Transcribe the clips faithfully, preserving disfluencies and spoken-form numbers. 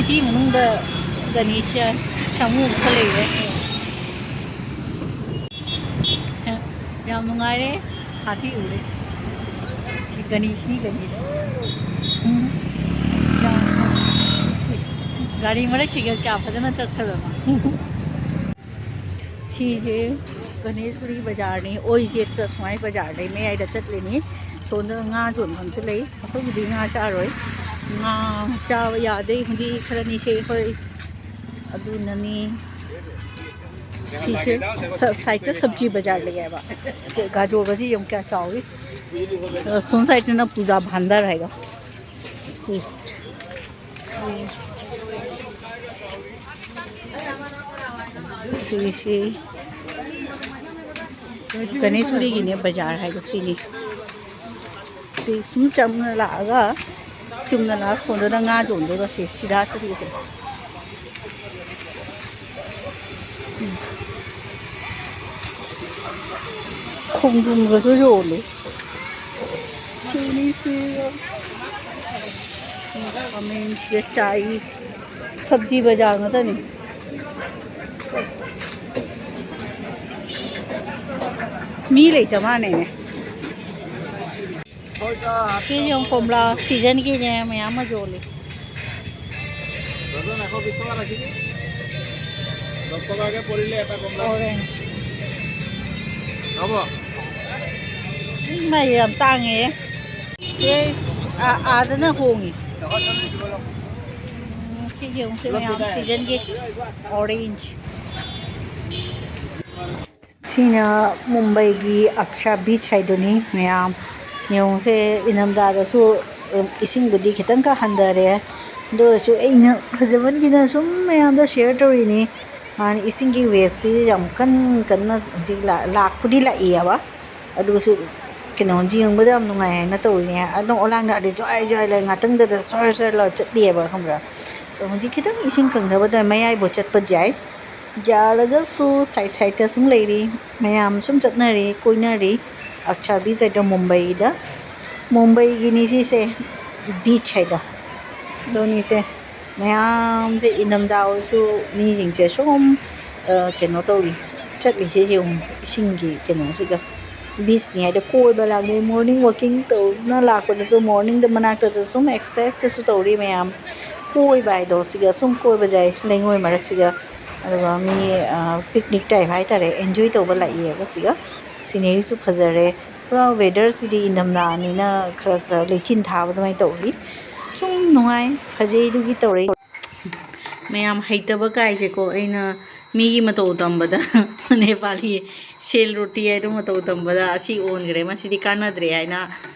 ꯁꯤ ꯃꯅꯨꯡꯗ ꯒꯅꯦꯁ ꯁꯥꯃꯨ ꯑꯃꯈꯛ ꯂꯩꯔꯦ꯫ ꯌꯥꯝ ꯅꯨꯡꯉꯥꯏꯔꯦ꯫ ꯍꯥꯊꯤ ꯎꯔꯦ꯫ ꯁꯤ ꯒꯅꯦꯁꯅꯤ, ꯒꯅꯦꯁ꯫ ꯎꯝ꯫ ꯌꯥꯝ, ꯁꯤ ꯒꯥꯔꯤ ꯃꯔꯛꯁꯤꯒ ꯀꯌꯥ ꯐꯖꯅ ꯆꯠꯈ꯭ꯔꯕ꯫ ꯁꯤꯁꯦ ꯒꯅꯦꯁꯒꯨꯔꯤ ꯕꯖꯥꯔꯅꯤ꯫ ꯑꯣꯏꯖꯦꯠꯇ ꯁꯨꯃꯥꯏ ꯕꯖꯥꯔꯗꯩ ꯃꯌꯥꯏꯗ ꯆꯠꯂꯤꯅꯤ꯫ ꯁꯣꯝꯗ ꯉꯥ ꯌꯣꯟꯐꯝꯁꯨ ꯂꯩ꯫ ꯑꯩꯈꯣꯏꯕꯨꯗꯤ ꯉꯥ ꯆꯥꯔꯣꯏ꯫ ꯉꯥ ꯆꯥꯕ ꯌꯥꯗꯦ꯫ ꯍꯧꯖꯤꯛ ꯈꯔꯅꯤꯁꯦ ꯑꯩꯈꯣꯏ ꯑꯗꯨꯅꯅꯤ꯫ ꯁꯤꯁꯦ ꯁ-, ꯁꯥꯏꯠꯇ ꯁꯕꯖꯤ ꯕꯖꯥꯔ ꯂꯩꯌꯦꯕ꯫ ꯁꯦ ꯒꯥꯖꯣꯔꯒꯁꯤ ꯌꯦꯡꯉꯨ ꯀꯌꯥ ꯆꯥꯎꯏ꯫ ꯑ, ꯁꯣꯝ ꯁꯥꯏꯠꯇꯅ ꯄꯨꯖꯥ ꯚꯥꯟꯗꯥꯔ ꯍꯥꯏꯗꯣ꯫ ꯁꯤꯁꯤ ꯒꯅꯦꯁꯒꯨꯔꯤꯒꯤꯅꯦ ꯕꯖꯥꯔ ꯍꯥꯏꯗꯣ ꯁꯤꯅꯤ꯫ ꯁꯤ ꯁꯨꯝ ꯆꯝꯅ ꯂꯥꯛꯑꯒ, ꯆꯨꯝꯅ ꯂꯥꯛꯑꯒ ꯁꯣꯝꯗꯅ ꯉꯥ ꯌꯣꯟꯗꯣꯏꯕ ꯁꯤ ꯁꯤꯗꯥ ꯆꯠꯂꯤꯁꯦ꯫ ꯎꯝ꯫ ꯈꯣꯡꯗ꯭ꯔꯨꯝꯒꯁꯨ ꯌꯣꯜꯂꯤ꯫ ꯁꯤꯅꯤ ꯁꯤ꯫ ꯈꯥꯃꯦꯟ ꯁꯤꯗ ꯆꯥꯏ꯫ ꯁꯕꯖꯤ ꯕꯖꯥꯔ ꯉꯥꯛꯇꯅꯤ꯫ ꯃꯤ ꯂꯩꯇ ꯃꯥꯟꯅꯦꯅꯦ꯫ ꯁꯤ ꯌꯦꯡꯉꯨ, ꯀꯣꯝꯂꯥ ꯁꯤꯖꯟꯒꯤꯅꯦ ꯃꯌꯥꯝ ꯑꯃ ꯌꯣꯜꯂꯤ꯫ Orange꯫ ꯏꯃꯥꯏ, ꯌꯥꯝ ꯇꯥꯡꯉꯦ꯫ ꯑꯦꯁ, ꯑꯥ, ꯑꯥꯗꯅ ꯍꯣꯡꯉꯤ꯫ ꯎꯝ, ꯁꯤ ꯌꯦꯡꯉꯨꯁꯦ ꯃꯌꯥꯝ, ꯁꯤꯖꯟꯒꯤ orange꯫ ꯁꯤꯅ ꯃꯨꯝꯕꯩꯒꯤ ꯑꯛꯁꯥ ꯕꯤꯆ ꯍꯥꯏꯗꯨꯅꯤ ꯃꯌꯥꯝ꯫ ꯌꯦꯡꯉꯨꯁꯦ, ꯏꯪꯊꯝꯊꯥꯗꯁꯨ, ꯎꯝ, ꯏꯁꯤꯡꯕꯨꯗꯤ ꯈꯤꯇꯪꯈꯛ ꯍꯟꯊꯔꯦ꯫ ꯑꯗꯨ ꯑꯣꯏꯔꯁꯨ ꯑꯩꯅ ꯐꯖꯃꯟꯒꯤꯗꯅ ꯁꯨꯝ ꯃꯌꯥꯝꯗ share ꯇꯧꯔꯤꯅꯤ꯫ ꯃꯥꯅ ꯏꯁꯤꯡꯒꯤ waveꯁꯤ ꯌꯥꯝ ꯀꯟ ꯀꯟꯅ ꯍꯧꯖꯤꯛ ꯂꯥ-, ꯂꯥꯛꯄꯨꯗꯤ ꯂꯥꯛꯏꯌꯦꯕ꯫ ꯑꯗꯨꯁꯨ ꯀꯩꯅꯣ, ꯌꯦꯡꯕꯗ ꯌꯥꯝ ꯅꯨꯡꯉꯥꯏ ꯍꯥꯏꯅ ꯇꯧꯔꯤꯅꯦ꯫ ꯑꯗꯨꯝ ꯑꯣꯂꯥꯡꯗ ꯑꯗꯤ ꯖ꯭ꯋꯥꯏ ꯖ꯭ꯋꯥꯏ ꯂꯩ, ꯉꯥꯛꯇꯪꯗꯨꯗ ꯁ꯭ꯋꯔ ꯁ꯭ꯋꯔ ꯂꯥꯎꯔ ꯆꯠꯂꯤꯑꯕ, ꯈꯪꯕ꯭ꯔꯥ? ꯑꯗꯣ ꯍꯧꯖꯤꯛ ꯈꯤꯇꯪ ꯏꯁꯤꯡ ꯀꯪꯊꯕꯗ ꯃꯌꯥꯏꯕꯨ ꯆꯠꯄ ꯌꯥꯏ꯫ ꯌꯥꯔꯒꯁꯨ side sideꯇ ꯁꯨꯝ ꯂꯩꯔꯤ, ꯃꯌꯥꯝ ꯁꯨꯝ ꯆꯠꯅꯔꯤ, ꯀꯣꯏꯅꯔꯤ꯫ ꯑꯛꯁꯥ ꯕꯤꯆ ꯍꯥꯏꯗꯣ ꯃꯨꯝꯕꯩꯗ, ꯃꯨꯝꯕꯩꯒꯤꯅꯤ ꯁꯤꯁꯦ, ꯕꯤꯆ ꯍꯥꯏꯗꯣ꯫ ꯑꯗꯨꯅꯤꯁꯦ꯫ ꯃꯌꯥꯝꯁꯦ ꯏꯪꯊꯝꯊꯥ ꯑꯣꯏꯔꯁꯨ ꯃꯤꯁꯤꯡꯁꯦ ꯁꯨꯝ, ꯑ, ꯀꯩꯅꯣ ꯇꯧꯔꯤ, ꯆꯠꯂꯤꯁꯦ ꯌꯦꯡꯉꯨ, ꯏꯁꯤꯡꯒꯤ ꯀꯩꯅꯣꯁꯤꯒ꯫ ꯕꯤꯁꯅꯤ ꯍꯥꯏꯗ ꯀꯣꯏꯕ ꯂꯥꯛꯅꯩ, ꯃꯣꯔꯅꯤꯡ ꯋꯥꯛꯀꯤꯡ ꯇꯧꯗꯨꯅ ꯂꯥꯛꯄꯗꯁꯨ, ꯃꯣꯔꯅꯤꯡꯗ ꯃꯅꯥꯛꯇꯗ ꯁꯨꯝ ꯑꯦꯛꯁꯔꯁꯥꯏꯁꯀꯁꯨ ꯇꯧꯔꯤ ꯃꯌꯥꯝ꯫ ꯀꯣꯏꯕ ꯍꯥꯏꯗꯣ ꯁꯤꯒ ꯁꯨꯝ ꯀꯣꯏꯕ ꯌꯥꯏ ꯂꯩꯉꯣꯏ ꯃꯔꯛꯁꯤꯒ꯫ ꯑꯗꯨꯒ ꯃꯤ, ꯑ, ꯄꯤꯛꯅꯤꯛ ꯇꯥꯏꯞ ꯍꯥꯏꯇꯥꯔꯦ, ꯑꯦꯟꯖꯣꯏ ꯇꯧꯕ ꯂꯥꯛꯏꯌꯦꯕ ꯁꯤꯒ꯫ ꯁꯤꯅꯔꯤꯁꯨ ꯐꯖꯔꯦ꯫ ꯄꯨꯔꯥ ꯋꯦꯗꯔꯁꯤꯗꯤ ꯏꯪꯊꯝꯊꯥꯅꯤꯅ ꯈꯔ ꯈꯔ ꯂꯩꯆꯤꯟ ꯊꯥꯕ ꯑꯗꯨꯃꯥꯏꯅ ꯇꯧꯔꯤ꯫ ꯁꯨꯝ ꯅꯨꯡꯉꯥꯏ, ꯐꯖꯩꯗꯨꯒꯤ ꯇꯧꯔꯛꯏ꯫ ꯃꯌꯥꯝ ꯍꯩꯇꯕ ꯀꯥꯏꯁꯦꯀꯣ, ꯑꯩꯅ ꯃꯤꯒꯤ ꯃꯇꯧ ꯇꯝꯕꯗ, ꯅꯦꯄꯥꯂꯤ ꯁꯦꯜ ꯔꯣꯇꯤ ꯍꯥꯏꯗꯣ ꯃꯇꯧ ꯇꯝꯕꯗ ꯑꯁꯤ ꯑꯣꯟꯈ꯭ꯔꯦ, ꯃꯁꯤꯗꯤ ꯀꯥꯟꯅꯗ꯭ꯔꯦ ꯍꯥꯏꯅ,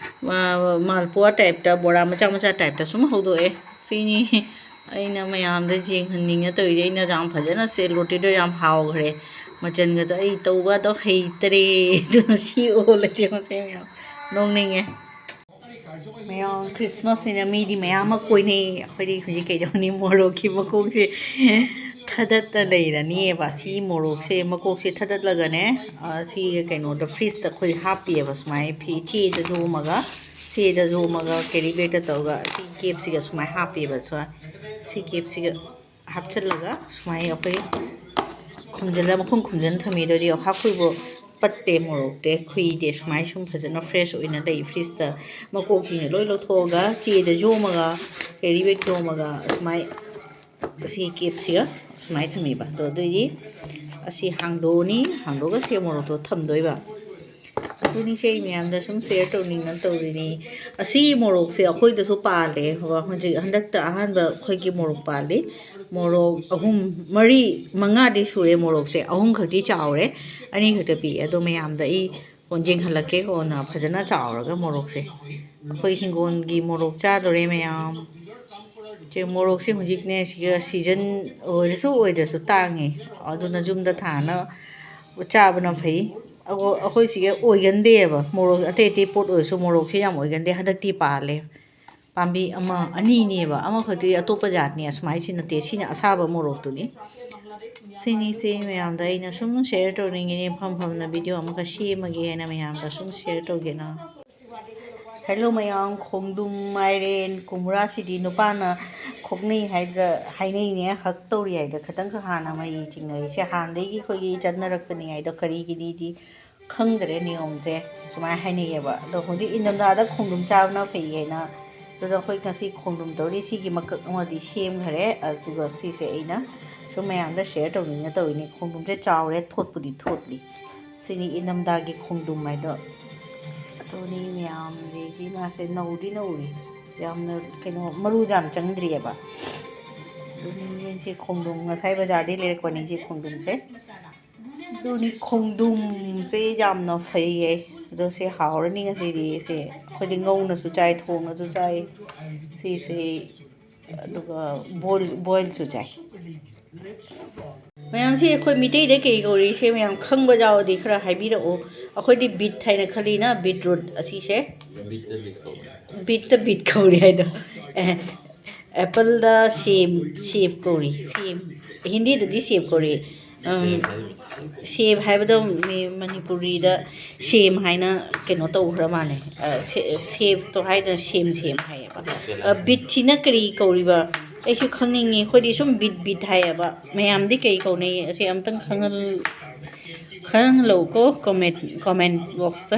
ꯑ, ꯃꯥꯜꯄꯨꯋꯥ ꯇꯥꯏꯞꯇ, ꯕꯣꯔꯥ ꯃꯆꯥ ꯃꯆꯥ ꯇꯥꯏꯞꯇ ꯁꯨꯝ ꯍꯧꯗꯣꯛꯑꯦ꯫ ꯁꯤꯅꯤ ꯑꯩꯅ ꯃꯌꯥꯝꯗ ꯌꯦꯡꯍꯟꯅꯤꯡꯉ ꯇꯧꯔꯤꯁꯦ꯫ ꯑꯩꯅ ꯌꯥꯝ ꯐꯖꯅ ꯁꯦꯜ ꯔꯣꯇꯤꯗꯣ ꯌꯥꯝ ꯍꯥꯎꯈ꯭ꯔꯦ, ꯃꯆꯟꯒꯗꯣ ꯑꯩ ꯇꯧꯕꯗꯣ ꯍꯩꯇ꯭ꯔꯦ꯫ ꯑꯗꯨꯅ ꯁꯤ ꯑꯣꯜꯂꯁꯦ ꯃꯁꯦ ꯃꯌꯥꯝ꯫ ꯅꯣꯛꯅꯤꯡꯉꯦ꯫ ꯃꯌꯥꯝ ꯈ꯭ꯔꯤꯁꯃꯥꯁꯅꯤꯅ ꯃꯤꯗꯤ ꯃꯌꯥꯝ ꯑꯃ ꯀꯣꯏꯅꯩ, ꯑꯩꯈꯣꯏꯗꯤ ꯍꯧꯖꯤꯛ ꯀꯩꯗꯧꯅꯤ, ꯃꯣꯔꯣꯛꯀꯤ ꯃꯀꯣꯛꯁꯦ ꯊꯗꯠꯇ ꯂꯩꯔꯅꯤꯕ꯫ ꯁꯤ ꯃꯣꯔꯣꯛꯁꯦ ꯃꯀꯣꯛꯁꯦ ꯊꯗꯠꯂꯒꯅꯦ, ꯑ, ꯁꯤ ꯀꯩꯅꯣꯗ, ꯐ꯭ꯔꯤꯖꯇ ꯑꯩꯈꯣꯏ ꯍꯥꯞꯄꯤꯑꯕ ꯁꯨꯃꯥꯏꯅ, ꯐꯤ ꯆꯦꯗ ꯌꯣꯝꯃꯒ, ꯆꯦꯗ ꯌꯣꯝꯃꯒ, ꯀꯦꯔꯤ ꯕꯦꯒꯇ ꯇꯧꯔꯒ ꯁꯤ ꯀꯦꯞꯁꯤꯒ ꯁꯨꯃꯥꯏꯅ ꯍꯥꯞꯄꯤꯑꯕ꯫ ꯁꯨꯃꯥꯏ ꯁꯤ ꯀꯦꯞꯁꯤꯒ ꯍꯥꯞꯆꯤꯜꯂꯒ ꯁꯨꯃꯥꯏꯅ ꯑꯩꯈꯣꯏ ꯈꯨꯝꯖꯤꯜꯂ, ꯃꯈꯨꯝ ꯈꯨꯝꯖꯤꯟ ꯊꯝꯃꯤꯗꯨꯗꯤ ꯑꯣꯈꯥꯛ ꯈꯨꯏꯕ ꯄꯠꯇꯦ, ꯃꯣꯔꯣꯛꯇꯦ, ꯈꯨꯏꯗꯦ꯫ ꯁꯨꯃꯥꯏꯅ ꯁꯨꯝ ꯐꯖꯅ ꯐ꯭ꯔꯦꯁ ꯑꯣꯏꯅ ꯂꯩ꯫ ꯐ꯭ꯔꯤꯖꯇ ꯃꯀꯣꯛꯁꯤꯡꯁꯦ ꯂꯣꯏ ꯂꯧꯊꯣꯛꯑꯒ ꯆꯦꯗ ꯌꯣꯝꯃꯒ, ꯀꯦꯔꯤ ꯕꯦꯒ ꯌꯣꯝꯃꯒ ꯁꯨꯃꯥꯏ, ꯑꯁꯤ ꯀꯦꯞꯁꯤꯒ ꯁꯨꯃꯥꯏꯅ ꯊꯝꯃꯤꯕ꯫ ꯑꯗꯣ ꯑꯗꯨꯑꯣꯏꯗꯤ ꯑꯁꯤ ꯍꯥꯡꯗꯣꯛꯑꯅꯤ, ꯍꯥꯡꯗꯣꯛꯑꯒ ꯁꯤ ꯃꯣꯔꯣꯛꯇꯣ ꯊꯝꯗꯣꯏꯕ꯫ ꯑꯗꯨꯅꯤꯁꯦ ꯑꯩ ꯃꯌꯥꯝꯗ ꯁꯨꯝ ꯁꯤꯌꯔ ꯇꯧꯅꯤꯡꯗꯅ ꯇꯧꯔꯤꯅꯤ꯫ ꯑꯁꯤ ꯃꯣꯔꯣꯛꯁꯦ ꯑꯩꯈꯣꯏꯗꯁꯨ ꯄꯥꯜꯂꯦ꯫ ꯍꯧꯖꯤꯛ ꯍꯟꯗꯛꯇ ꯑꯍꯥꯟꯕ ꯑꯩꯈꯣꯏꯒꯤ ꯃꯣꯔꯣꯛ ꯄꯥꯜꯂꯤ꯫ ꯃꯣꯔꯣꯛ ꯑꯍꯨꯝ, ꯃꯔꯤ, ꯃꯉꯥꯗꯤ ꯁꯨꯔꯦ ꯃꯣꯔꯣꯛꯁꯦ꯫ ꯑꯍꯨꯝ ꯈꯛꯇꯤ ꯆꯥꯎꯔꯦ, ꯑꯅꯤ ꯈꯛꯇ ꯄꯤꯛꯑꯦ꯫ ꯑꯗꯣ ꯃꯌꯥꯝꯗ ꯑꯩ ꯀꯣꯟ ꯌꯦꯡꯍꯜꯂꯛꯀꯦ, ꯀꯣꯟꯅ ꯐꯖꯅ ꯆꯥꯎꯔꯒ ꯃꯣꯔꯣꯛꯁꯦ꯫ ꯑꯩꯈꯣꯏ ꯍꯤꯡꯒꯣꯜꯒꯤ ꯃꯣꯔꯣꯛ ꯆꯥꯗꯣꯔꯦ ꯃꯌꯥꯝ꯫ ꯆꯦ, ꯃꯣꯔꯣꯛꯁꯦ ꯍꯧꯖꯤꯛꯅꯦ ꯁꯤꯒ ꯁꯤꯖꯟ ꯑꯣꯏꯔꯁꯨ ꯑꯣꯏꯗ꯭ꯔꯁꯨ ꯇꯥꯡꯉꯦ, ꯑꯗꯨꯅ ꯌꯨꯝꯗ ꯊꯥꯅ ꯆꯥꯕꯅ ꯐꯩ꯫ ꯑꯒꯣ-, ꯑꯩꯈꯣꯏ ꯁꯤꯒ ꯑꯣꯏꯒꯟꯗꯦꯕ, ꯃꯣꯔꯣꯛ ꯑꯇꯩ ꯑꯇꯩ ꯄꯣꯠ ꯑꯣꯏꯔꯁꯨ ꯃꯣꯔꯣꯛꯁꯦ ꯌꯥꯝ ꯑꯣꯏꯒꯟꯗꯦ꯫ ꯍꯟꯗꯛꯇꯤ ꯄꯥꯜꯂꯦ ꯄꯥꯝꯕꯤ ꯑꯃ ꯑꯅꯤꯅꯦꯕ, ꯑꯃꯈꯛꯇꯤ ꯑꯇꯣꯞꯄ ꯖꯥꯠꯅꯤ, ꯑꯁꯨꯃꯥꯏꯁꯤ ꯅꯠꯇꯦ, ꯁꯤꯅ ꯑꯁꯥꯕ ꯃꯣꯔꯣꯛꯇꯨꯅꯤ꯫ ꯁꯤꯅꯤ ꯁꯤ ꯃꯌꯥꯝꯗ ꯑꯩꯅ ꯁꯨꯝ ꯁꯤꯌꯔ ꯇꯧꯅꯤꯡꯉꯤꯅꯦ, ꯐꯝ ꯐꯝꯅ ꯚꯤꯗꯤꯑꯣ ꯑꯃꯈꯛ ꯁꯦꯝꯃꯒꯦ ꯍꯥꯏꯅ ꯃꯌꯥꯝꯗ ꯁꯨꯝ ꯁꯤꯌꯔ ꯇꯧꯒꯦꯅ꯫ ꯍꯦꯜꯂꯣ ꯃꯌꯥꯝ, ꯈꯣꯡꯗ꯭ꯔꯨꯝ, ꯃꯥꯏꯔꯦꯟ, ꯀꯣꯝꯂꯥꯁꯤꯗꯤ ꯅꯨꯄꯥꯅ ꯈꯣꯛꯅꯩ ꯍꯥꯏꯗ꯭ꯔꯥ, ꯍꯥꯏꯅꯩꯅꯦ, ꯍꯛ ꯇꯧꯔꯤ ꯍꯥꯏꯗ꯭ꯔꯥ, ꯈꯇꯪꯈꯛ ꯍꯥꯟꯅ ꯃꯍꯩ ꯆꯤꯡꯅꯔꯤꯁꯦ ꯍꯥꯟꯅꯗꯒꯤ ꯑꯩꯈꯣꯏꯒꯤ ꯆꯠꯅꯔꯛꯄꯅꯤ ꯍꯥꯏꯗꯣ꯫ ꯀꯔꯤꯒꯤꯅꯤꯗꯤ ꯈꯪꯗ꯭ꯔꯦ ꯅꯤꯌꯣꯝꯁꯦ, ꯁꯨꯃꯥꯏꯅ ꯍꯥꯏꯅꯩꯌꯦꯕ꯫ ꯑꯗꯣ ꯍꯧꯖꯤꯛ ꯏꯪꯊꯝꯊꯥꯗ ꯈꯣꯡꯗ꯭ꯔꯨꯝ ꯆꯥꯕꯅ ꯐꯩ ꯍꯥꯏꯅ, ꯑꯗꯨꯗ ꯑꯩꯈꯣꯏ ꯉꯁꯤ ꯈꯣꯡꯗ꯭ꯔꯨꯝ ꯇꯧꯔꯤ꯫ ꯁꯤꯒꯤ ꯃꯀꯛ ꯑꯃꯗꯤ ꯁꯦꯝꯈ꯭ꯔꯦ, ꯑꯗꯨꯒ ꯁꯤꯁꯦ ꯑꯩꯅ ꯁꯨꯝ ꯃꯌꯥꯝꯗ ꯁꯤꯌꯔ ꯇꯧꯅꯤꯡꯅ ꯇꯧꯔꯤꯅꯤ꯫ ꯈꯣꯡꯗ꯭ꯔꯨꯝꯁꯦ ꯆꯥꯎꯔꯦ, ꯊꯣꯠꯄꯨꯗꯤ ꯊꯣꯠꯂꯤ꯫ ꯁꯤꯅꯤ ꯏꯪꯊꯝꯊꯥꯒꯤ ꯈꯣꯡꯗ꯭ꯔꯨꯝ ꯍꯥꯏꯗꯣ꯫ ꯑꯗꯨꯅꯤ ꯃꯌꯥꯝꯁꯤꯗꯤ ꯃꯥꯁꯦ ꯅꯧꯗꯤ ꯅꯧꯔꯤ, ꯌꯥꯝꯅ ꯀꯩꯅꯣ, ꯃꯔꯨꯁꯦ ꯌꯥꯝ ꯆꯪꯗ꯭ꯔꯤꯑꯕ꯫ ꯑꯗꯨꯅꯤ ꯁꯤ ꯈꯣꯡꯗ꯭ꯔꯨꯝ ꯉꯁꯥꯏ ꯕꯖꯥꯔꯗꯒꯤ ꯂꯩꯔꯛꯄꯅꯤ ꯁꯤ ꯈꯣꯡꯗ꯭ꯔꯨꯝꯁꯦ꯫ ꯑꯗꯨꯅꯤ ꯈꯣꯡꯗ꯭ꯔꯨꯝꯁꯦ ꯌꯥꯝꯅ ꯐꯩꯌꯦ꯫ ꯑꯗꯣ ꯁꯤ ꯍꯥꯎꯔꯅꯤ ꯉꯁꯤꯗꯤ꯫ ꯁꯦ ꯑꯩꯈꯣꯏꯗꯤ ꯉꯧꯅꯁꯨ ꯆꯥꯏ, ꯊꯣꯡꯅꯁꯨ ꯆꯥꯏ꯫ ꯁꯤꯁꯦ ꯑꯗꯨꯒ ꯕꯣꯏꯜ, ꯕꯣꯏꯜꯁꯨ ꯆꯥꯏ꯫ ꯃꯌꯥꯝꯁꯤ ꯑꯩꯈꯣꯏ ꯃꯤꯇꯩꯗ ꯀꯩ ꯀꯧꯔꯤ? ꯁꯦ ꯃꯌꯥꯝ ꯈꯪꯕ ꯌꯥꯎꯔꯗꯤ ꯈꯔ ꯍꯥꯏꯕꯤꯔꯛꯑꯣ꯫ ꯑꯩꯈꯣꯏꯗꯤ ꯕꯤꯠ ꯍꯥꯏꯅ ꯈꯜꯂꯤꯅ, ꯕꯤꯠꯔꯨꯠ ꯑꯁꯤꯁꯦ꯫ ꯕꯤꯠꯇ ꯕꯤꯠ ꯀꯧꯔꯤ ꯍꯥꯏꯗꯣ꯫ ꯑꯦ, ꯑꯦꯄꯜꯗ ꯁꯦꯝ, ꯁꯦꯞ ꯀꯧꯔꯤ꯫ ꯁꯦꯝ, ꯍꯤꯟꯗꯤꯗꯗꯤ ꯁꯦꯞ ꯀꯧꯔꯤ꯫ ꯎꯝ, ꯁꯦꯞ ꯍꯥꯏꯕꯗꯣ ꯃꯤ ꯃꯅꯤꯄꯨꯔꯤꯗ ꯁꯦꯝ ꯍꯥꯏꯅ ꯀꯩꯅꯣ ꯇꯧꯈ꯭ꯔ ꯃꯥꯜꯂꯦ꯫ ꯑ, ꯁꯦ-, ꯁꯦꯞꯇꯣ ꯍꯥꯏꯗꯅ ꯁꯦꯝ, ꯁꯦꯝ ꯍꯥꯏꯌꯦꯕ꯫ ꯑ, ꯕꯤꯠꯁꯤꯅ ꯀꯔꯤ ꯀꯧꯔꯤꯕ? ꯑꯩꯁꯨ ꯈꯪꯅꯤꯡꯉꯤ꯫ ꯑꯩꯈꯣꯏꯗꯤ ꯁꯨꯝ ꯕꯤꯠ, ꯕꯤꯠ ꯍꯥꯏꯌꯦꯕ꯫ ꯃꯌꯥꯝꯗꯤ ꯀꯩ ꯀꯧꯅꯩ? ꯑꯁꯤ ꯑꯝꯇꯪ ꯈꯪꯍꯜ-, ꯈꯪꯍꯜꯂꯛꯎꯀꯣ comment, comment boxꯇ꯫